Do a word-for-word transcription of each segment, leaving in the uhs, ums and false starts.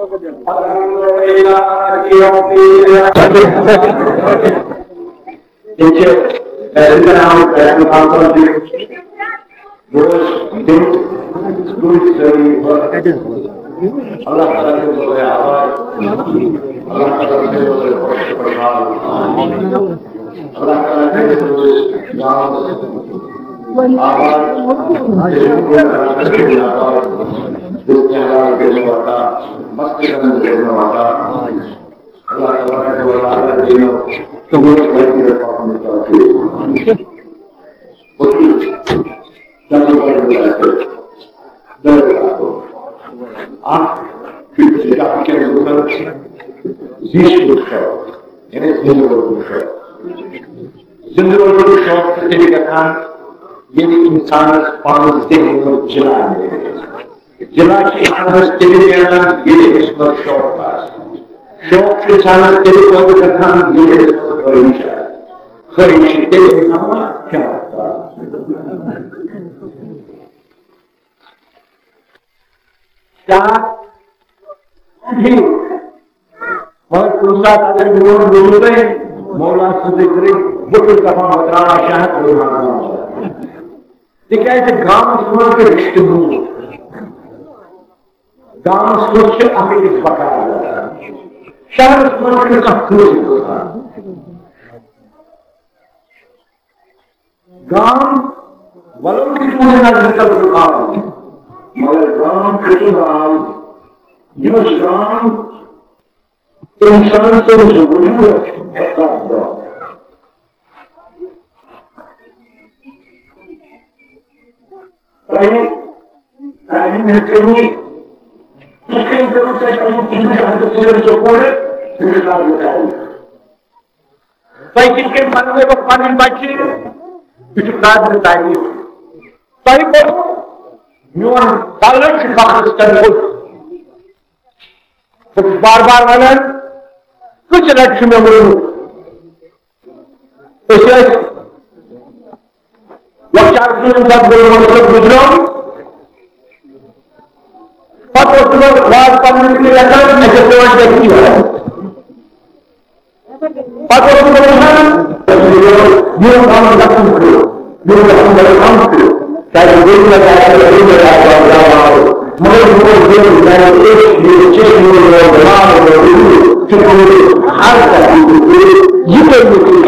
تِم چھِ، اے، زِندٕ آمٕتۍ پرٛٮ۪س کانفرنس دِنہِ۔ بہٕ اوسُس تِم، تُہۍ سٲری، اللہ تعالیٰ کٔرِو تۄہہِ آباد، اللہ تعالیٰ کٔرِو تۄہہِ خۄش تہٕ خۄشحال، اللہ تعالیٰ کٔرِو تۄہہِ آباد، آباد، رِزق حلال کٔرِو عطا، مسجدن کٔرِو عطا۔ اللہ تبارک و تعالیٰ دِنو تِمو وَتہِ پَکنُک توفیٖق۔ اَکھ چھُ زِٹھٮ۪ن لُکَن زِٹھۍ سُنٛد شوق، یعنی زِندٕ روزنُک شوق۔ زِندٕ روزنُک شوق چھُ تیٚلہِ گژھان، ییٚلہِ اِنسانَس پانَس ذہنی جِلان میلہِ۔ جِلان چھِ اِنسانَس تیٚلہِ میلان، ییٚلہِ أمِس منٛز شوق آسہِ۔ شوق چھُ اِنسانَس تیٚلہِ پٲدٕ گژھان، ییٚلہِ أمِس منٛز خٲہِش آسہِ۔ خٲہِش چھِ تیٚلہِ اِنسانَس شوق آسان۔ شوق ٹھیٖک۔ مگر کُنہِ ساتہٕ اگر میون وجوٗدے مولا سٕنٛدِ ذِکرٕکۍ، بہٕ چھُس دَپان بہٕ ترٛاوان شہر بہٕ ترٛاوان۔ تِکیٛازِ گامَس منٛز چھُ رِشتہٕ دوٗر۔ گامَس منٛز چھِ اَکھ أکِس بکار گژھان۔ شہرَس منٛز چھُنہٕ کانٛہہ کٲنٛسہِ بکار۔ گام، ولو تہِ تُہنٛد نظرِ تل چھُ آب، مگر گام چھُ سُہ گام، یُس گام اِنسان سٕنٛز وجوٗد چھُ ہٮ۪کان دِتھ۔ تۄہہِ تعلیٖم ہیٚژ کٔمی، تُہۍ کٔمۍ کٔرٕو تۄہہِ پَنُن تُہُنٛد اَتھ ژوٗرِم سکوٗل، تُہُنٛد اَتھ مُطالعہٕ؟ تۄہہِ کِتھ کٔنۍ پَرنٲوِکھ پَنٕنۍ بَچہِ؟ یہِ چھُ قابلِ تعریٖف۔ تۄہہِ کوٚروٕ میون دَلہٕ چھُ فخرَس پٮ۪ٹھ بوٚڑ۔ بہٕ چھُس بار بار وَنان، کٔژِ لَٹہِ چھُ مےٚ ووٚنمُت، أسۍ ٲسۍ لۄکچارَس منٛز ییٚمہِ ساتہٕ گُل محمد صٲب گُزریو، پَتہٕ اوسُس بہٕ واز پَرنہٕ وِزِ لیکھان، مےٚ چھےٚ پٮ۪وان ٹیکسی وَنٕنۍ۔ پَتہٕ اوسُس بہٕ وَنان، میون پَنُن گژھُن چھُ، میون گژھُن چھُ، کیٛازِ بیٚیہِ ما آسہِ، بیٚیہِ ما آسہِ، مگر میون دِل، میون عشق، میون چشم، میون دٮ۪ماغ، میون وجوٗد چھُ، ہر کانٛہہ چیٖز، یہِ کٔرِو تُہۍ۔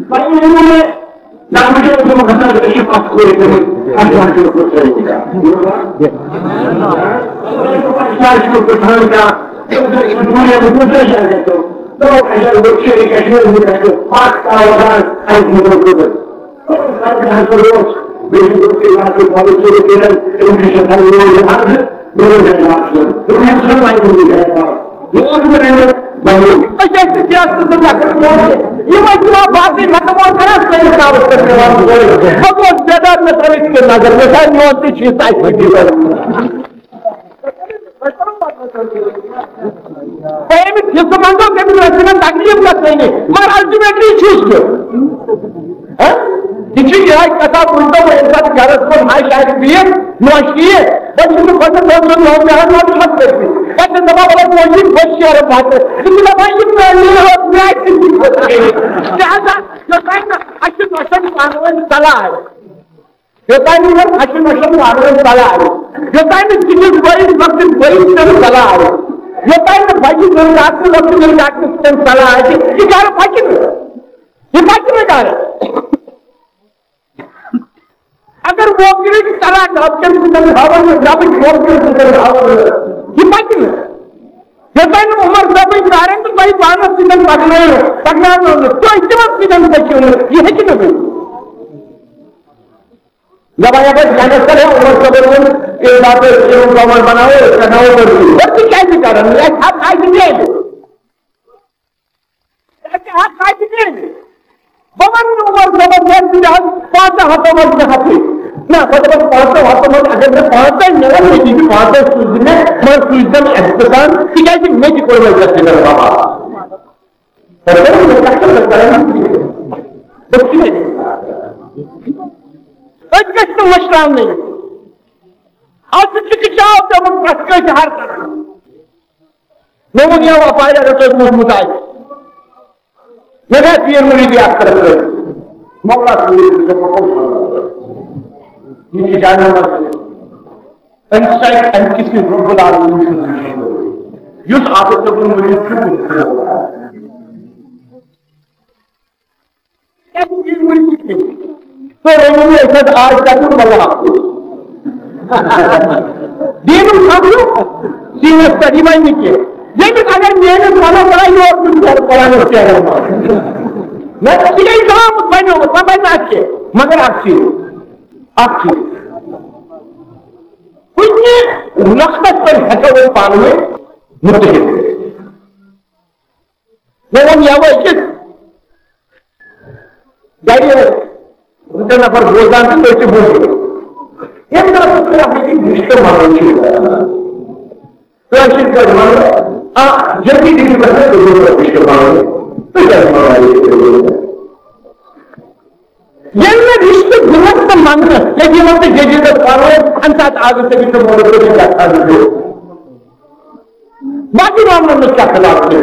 پَنٕنۍ ووٚن مےٚ، نہ وٕچھو تِم ہسا چھِ پَتھ کُن گٔمٕتۍ، اَسہِ ما چھُ پرٛژھٲنی کانٛہہ۔ اَسہِ ما چھُ پرٛژھان کانٛہہ۔ تِم چھِ دُنیا منٛز کُنہِ جایہِ گژھو۔ دوٚپُکھ، اَسہِ حظ ووٚن شیرِ کشمیٖر منٛز اَسہِ پَتھ تھاوان، اَسہِ دِمو گُزر۔ اَسہِ حظ اوس، بیٚیہِ چھُ دوٚپُکھ، یہِ حظ چھُ پَنُن ژوٗر کٔرِتھ، أمِس چھُ آسان میون یہِ عرضہٕ، میون یہِ عرضہٕ۔ دوٚپُن، یہِ چھُنہٕ وۄنۍ کُنہِ جایہِ پَتھ۔ أسۍ ٲسۍ نہٕ سیاستَس منٛز لَکٕٹۍ مول۔ یِم ٲسۍ دِوان باقٕے مطلب اوس کران سٲنِس ناوَس پٮ۪ٹھ پٮ۪وان سورُے۔ بہٕ گوس بیدار، مےٚ ترٲوِتھ کِنۍ نظر، مےٚ سا میون تہِ چھُ یہِ تَتہِ پٮ۪ٹھ یِوان۔ تۄہہِ أمِس حصہٕ منٛگو، تٔمِس ٲسِو نہٕ تکلیٖف گژھٲنی، مگر ultimately چھُس بہٕ۔ ہہ؟ یہِ چھُ یِہوٚے کَتھا، وٕنۍ تو وۄنۍ ییٚمہِ ساتہٕ گَرَس منٛز ہَش آسہِ بِہِتھ، نوشہِ یِیہِ، وۄنۍ چھُس بہٕ خۄدا صٲب سُنٛد ناو نِوان، وۄنۍ چھُس بہٕ خۄش۔ پَتہٕ چھُس دَپان، وَلہٕ وۄنۍ چھُ خۄش شیرٕ بَتہٕ۔ یہِ چھُ دَپان، یہِ مےٚ، مےٚ، مےٚ آسہِ نہٕ خۄش۔ لہذا یوٚتام نہٕ اَسہِ نۄشَن پانہٕ ؤنۍ صلاح آسہِ، یوٚتام نہٕ اَسہِ نۄشَن پانہٕ ؤنۍ صلاح آسہِ، یوٚتام نہٕ تِہِنٛدِس بٲیِس لۄکٹِس بٲیِس تہِ نہٕ صلاح آسہِ، یوٚتام نہٕ بَچہِ زٔنۍ کاکہٕ لۄکٹِس زٔنۍ کاکہٕ سۭتۍ صلاح آسہِ، یہِ گَرٕ پَکہِ نہٕ۔ یہِ پَکہِ نہٕ گَرٕ۔ اگر ووکرٕکۍ تَلان رَبہٕ کٮ۪ن سۭتۍ ہاوان نہٕ، رَبٕکۍ ووکرَن سۭتۍ ہاوان نہٕ، یہِ پَکہِ نہٕ۔ یوٚتام نہٕ عمر صٲبٕنۍ کارَن تہٕ تۄہہِ پانَس سۭتۍ پَکنٲیِو، پَکناونٲو نہٕ، تُہۍ تِمَن سۭتۍ پٔکِو نہٕ، یہِ ہیٚکہِ نہٕ گٔژھِتھ۔ دَپان یَپٲرۍ جنت کَرو عمر صٲبَن ووٚن، اے باپٲرۍ، یِم کَمَر بَناوو، أسۍ کَرناوو بٔڑ۔ بٔڑ تہِ کیٛازِ کَرَن؟ اَسہِ حق آسہِ میلہِ۔ اَسہِ حق آسہِ میلہِ۔ بہٕ وَنہٕ نہٕ عمر صٲبَن، مےٚ دِ حظ پانٛژَن ہَتَن منٛز زٕ ہَتھٕے۔ نہ، بہٕ دَپَس پانٛژَن ہَتَن منٛز، اگر مےٚ پانٛژَے میلَن، مےٚ دِیِو پانٛژَے، سوٗزِ مےٚ، مگر سوٗزِ دَم احتسام، تِکیٛازِ مےٚ تہِ کوٚر وۄنۍ زَتھ جِگر بَبا۔ أسۍ گٔژھۍ نہٕ مٔشراونٕے۔ آز چھُ چِکہِ چاو پیومُت پرٛٮ۪تھ کٲنٛسہِ ہر طرفہٕ۔ مےٚ ووٚن، یا وۄپارِ، اگر تۄہہِ بوٗزمُت آسہِ، مےٚ گٔے پیٖر مُریٖدی اکھ طرف رٲضی۔ مولا صٲب، یہِ چھُ جانَن منٛز۔ أمِس چھُ اَمہِ کِس رب العالمین سُنٛد یُس عابد صٲبُن مُریٖد چھُ، تہٕ رٔنِو أسۍ حظ آز تَتہِ مطلب دیٖنُک سَمجھو سیٖنَس پٮ۪ٹھ، یہِ وَنہِ نہٕ کینٛہہ۔ ییٚمِس اگر میٲنِس وَنو، بہٕ یور کُن کرٕ قرآنَس کیٛاہ وَنو۔ نہ، ژٕ گٔے زامُت، بَنیومُت، وۄنۍ بَنہِ نہٕ اَتھ کینٛہہ۔ مگر اَکھ چیٖز، اَکھ چیٖز، کُنہِ نۄقطَس پٮ۪ٹھ ہٮ۪کو أسۍ پانہٕ ؤنۍ مُتحد گٔژھِتھ۔ مےٚ ووٚن یَوٕ أکِس گَرِ زٕ ترٛےٚ نفر بوزان تہٕ تُہۍ تہِ بوٗزِو۔ ییٚمہِ دۄہ تُہۍ اَتھ أکِس رِشتہٕ مَنٛگُن چھِو کران، کٲشِر پٲٹھۍ وَنو، آ، جلدی دِیِو گژھان تہٕ بہٕ رِشتہٕ مَنٛگُن۔ تُہۍ کیٛازِ مَنٛگان یہِ؟ ییٚلہِ نہٕ رِشتہٕ دِنَس تہٕ منٛگنَس، ییٚلہِ یِمَن تہٕ جدیٖدَس پَرو، اَمہِ ساتہٕ آز تٔمِس چھُ مولوی صٲب کَتھ آز بیٚیہِ۔ باقٕے معاملَن منٛز کیٛاہ خلاف چھُ؟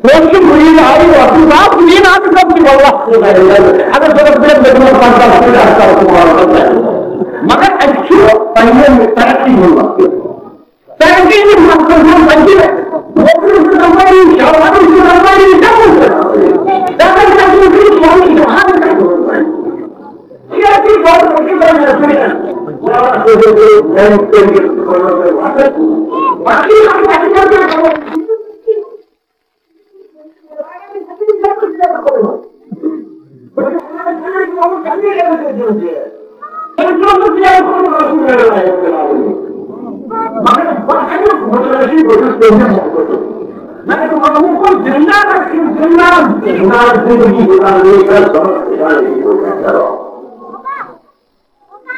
وۄنۍ چھُ مُریٖد آیہِ وۄتھُن صاحب، مُریٖد آیہِ سب چھُ واللہ۔ اگر ضروٗرت پیٚیہِ، مےٚ دِمَن پنٛژاہ رۄپیہِ اَتھ کَرُن معاملہٕ۔ مگر اَسہِ چھُ پنٛنٮ۪ن ترقی ہُنٛد مسلہٕ۔ ترقی ہُنٛد مسلہٕ چھُ وۄنۍ کہِ وۄتھُن چھُ نمبر یہِ، شالمَرُن چھُ نمبر یہِ، جموں چھُ نمبر یہِ۔ دَپان چھِ اَسہِ چھُ سورُے جہان چھُ نمبر یہِ۔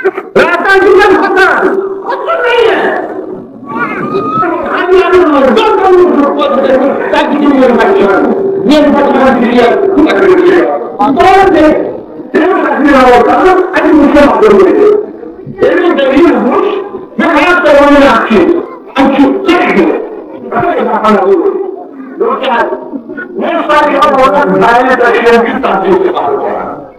راتاً چھُ مےٚ کھۄژان۔ کھۄژُن نہٕ یہِ۔ اَمہِ اَمہِ منٛز دۄن دۄن منٛز چھُ کھۄژُن۔ تَتہِ چھُ میون بَچہٕ یِوان۔ میون بَچہٕ یِوان چھُ یہِ۔ بہٕ کَرٕ یہِ۔ دۄن تہِ۔ ترٛےٚ بَچہٕ یِوان۔ اَتہِ وٕچھ مےٚ مَکُر وٲتِتھ۔ ییٚلہِ مےٚ دٔلیٖل وٕچھ، مےٚ خیال تۄہہِ وَنو مےٚ اَکھ چیٖز۔ اَتہِ چھُ ژےٚ کیٛاہ؟ مےٚ چھُ ساروی کھۄتہٕ وَنان، میٛانہِ دٔلیٖل چھُ تَتھ سۭتۍ کَرُن۔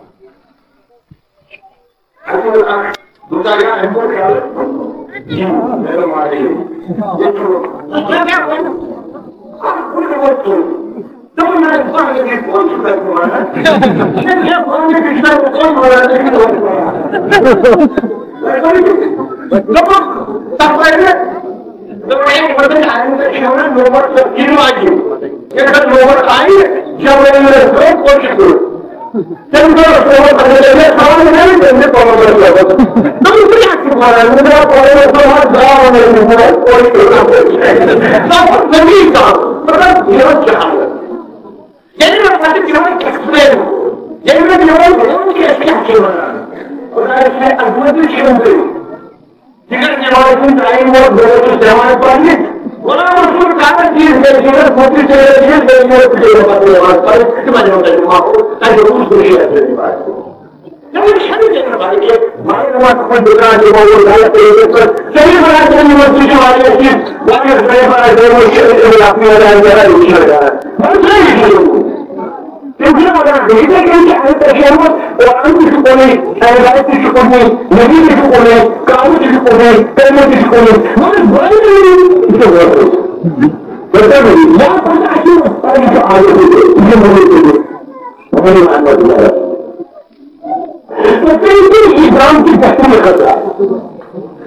تٔمۍ کوٚر سون اگر أمِس تھاوان نہٕ، تٔمۍ چھِ پانَس پٮ۪ٹھ لوگمُت۔ دوٚپُن، "ژٕ کیٛاہ چھُکھ وَنان؟ مےٚ درٛاو پانَس پٮ۪ٹھ درٛاو نہٕ أمِس وَنان، کوٚر یہِ کوٚر اَتھ سۭتۍ۔" ژٕ اوسُکھ ذٔلیٖل کَرُن۔ مطلب، یہِ ٲس جہالت۔ ییٚلہِ مےٚ پَتہٕ تِمَن explain کوٚر، ییٚلہِ مےٚ تِمَن ووٚن کہِ أسۍ کیٛاہ چھِ وَنان، خۄدایَس چھِ عظمت چھِ أنٛدرٕے۔ ذِکر نٮ۪مازِ ہُنٛد ٹایم اوس، بہٕ اوسُس نٮ۪ماز پرنہِ۔ غلام رسول کاکر چیٖز گٔے ضروٗرت، مُفتی صٲب چیٖز گٔے ضروٗرت، تہٕ بیٚیہِ پتہٕ نٮ۪ماز پرٕنۍ، تِمن دۄہن تتہِ ماحول، تتہِ اوس گُشی اَسہِ نٮ۪ماز۔ تِمن چھَنہٕ ضروٗرت بھائی کہ مگر وقت پر دُکان چھُ، وۄنۍ اوس غلط طریٖقس پٮ۪ٹھ۔ صحیح بناوُن یِمن تہِ چھُ واریاہ چیٖز، واریاہ صحیح بناوُن، یِمن چھِ اَتھ نیران، نیران، یِم چھِ نیران۔ وۄنۍ صحیح چھُ۔ تِم چھِنہٕ وَنان، یِتھَے کٔنۍ چھِ اَمہِ پٮ۪ٹھ یِوان، قرآن تہِ چھُ کُنُے، ہدایت تہِ چھُ کُنُے، نبی تہِ چھُ کُنُے، کعبہٕ تہِ چھُ کُنُے، کلمہٕ تہِ چھُ کُنُے۔ مگر بٲطِل یہِ چھُ وٲتمُت۔ بٲطِل یا پَتہٕ اَسہِ پَزِ یہِ چھُ عادت، یہِ چھُ مُلُک تہِ۔ وَنُن احمد اللہ۔ تہٕ تٔمۍ کوٚر یہِ گام تہِ گژھُن خطرٕ۔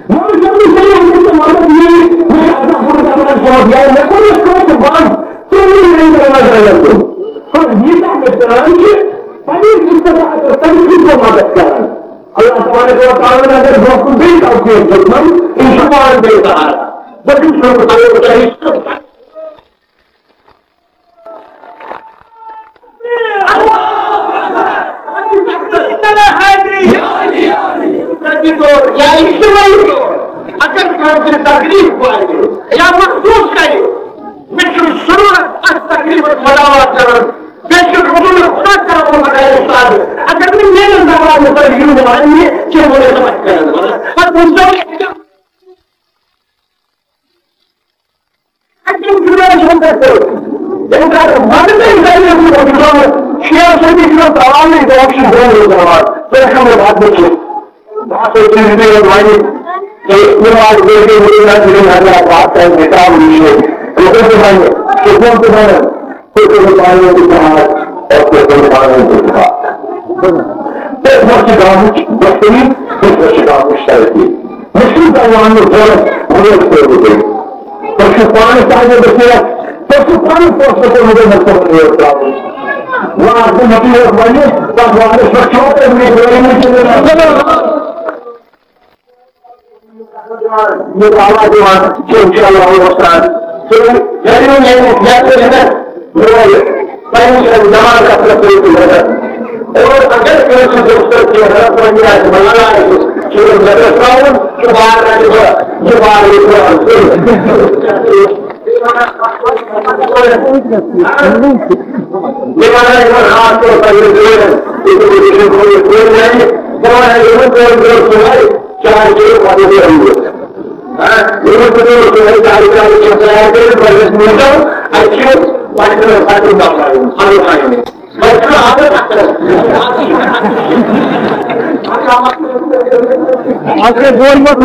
مگر ییٚلہِ تٔمۍ یہِ مطلب یہِ، یہِ اَتھ منٛز بوٚڑ بار جواب یا مےٚ کوٚر یہِ کٲنٛسہِ بنٛد، تٔمۍ یہِ نہٕ مےٚ نظر لَگُن۔ ہاں، ییٖژاہ مےٚ کران چھِ، پنٕنۍ رِشتہٕ دار تٔمۍ سٕنٛز بہٕ مدد کران۔ اللہ تبارک و تعالیٰ ہن اگر برونٛہہ کُن بیٚیہِ کانٛہہ چیٖز دیُتمُت، یہِ چھُ پانہٕ بیٚیہِ سہارا۔ بہٕ چھُس نہٕ بہٕ تھاوو تۄہہِ یا اجتماعی طور، اگر کانٛہہ تہِ تکلیف والہِ یا محسوس کرِ، مےٚ چھُنہٕ ضروٗرت اتھ تکلیفس مداوات کرُن، بیٚیہِ چھُ رسول خدا کران وۄنۍ بتایا استاد، اگر نہٕ میٲنِس زبانہِ منٛز تۄہہِ یِیِو نہٕ وننہِ کینٛہہ، وۄنۍ ٲسۍ وۄنۍ کران۔ پتہٕ وُچھو اَتہِ چھُنہٕ جُمعہ چھُنہٕ تۄہہِ کوٚرمُت۔ ییٚمہِ ساتہٕ مدد أسۍ گرِ یِمو بُزرگو، شیخ صٲبی چھُنہٕ ترٛاوانٕے، دَپان چھِ دۄن روزان، تُہۍ چھِو نہٕ واتنٕے کینٛہہ۔ بہٕ ہسا چھُس یہِ تۄہہِ وَنہِ، تہٕ یِم آز گرِ گرِ وٕنہِ نہ وٕنہِ نہ واتناوِ نِظام یہِ چھُ۔ یہِ کوٚت چھُ وَنہِ؟ یہِ کوٚت چھُ وَنان؟ تُہۍ کٔرِو پانہٕ ؤنۍ اتحاد، اور تُہۍ کٔرِو پانہٕ ؤنۍ اتحاد۔ تُہۍ ما چھِ گامٕچ بہتری، تُہۍ ما چھِ گامٕچ ترقی۔ مےٚ چھُنہٕ تۄہہِ وَننُک ضروٗرت، وۄنۍ حظ کٔرِو تُہۍ۔ تۄہہِ چھُو پانَس تام بصیرت، تۄہہِ چھُو پانَس فٲصلہٕ کوٚرمُت، یہِ نفر یور ترٛاوُن۔ وۄنۍ اَتھ منٛز یُتھُے یوت وَنہِ، تَتھ وَنَس پٮ۪ٹھ چھُوا تۄہہِ وٕنہِ برٲیی کِنہٕ نہ؟ یہِ دعویٰ دِوان چھِ اِنشاءاللہ وۄستاد۔ تہٕ ییٚلہِ وۄنۍ ییٚمہِ یَتھ منٛز یِنَس یِمَے پنٛنہِ جماعت اَثرَس سۭتۍ تہِ گژھن۔ اور اگر کٲنٛسہِ دوستَس کینٛہہ غلط فہمی آسہِ، ملالہ آسہِ، چھُ یِم نظر ترٛاوُن، چھُ بار رَٹہِ بہٕ، چھُ بار یہِ قرآن۔ یہِ وَنان یِمَن خاص طور پر یِم زٲوۍ، یہِ چھُ، یہِ چھُ، یہِ چھُ، یہِ چھُ، بہٕ وَنہٕ یِمَن ژورَن دۄہَن صُبحٲے، چاے چیٚیِو، پَتہٕ گٔے أنٛدرٕ۔ ہاں، یِمَن تہِ دوٚپ، تُہۍ ہیٚکِو آیہِ آیہِ کینٛہہ تیار کٔرِتھ، بہٕ گژھٕ موٗجوٗب، اَتہِ چھِ پَتہٕ، پَتہٕ، پَتہٕ، پَتہٕ، پَتہٕ، پَتہٕ، پَتہٕ، پَتہٕ، اَتھ گٔے بوٚڑ مۄکھ۔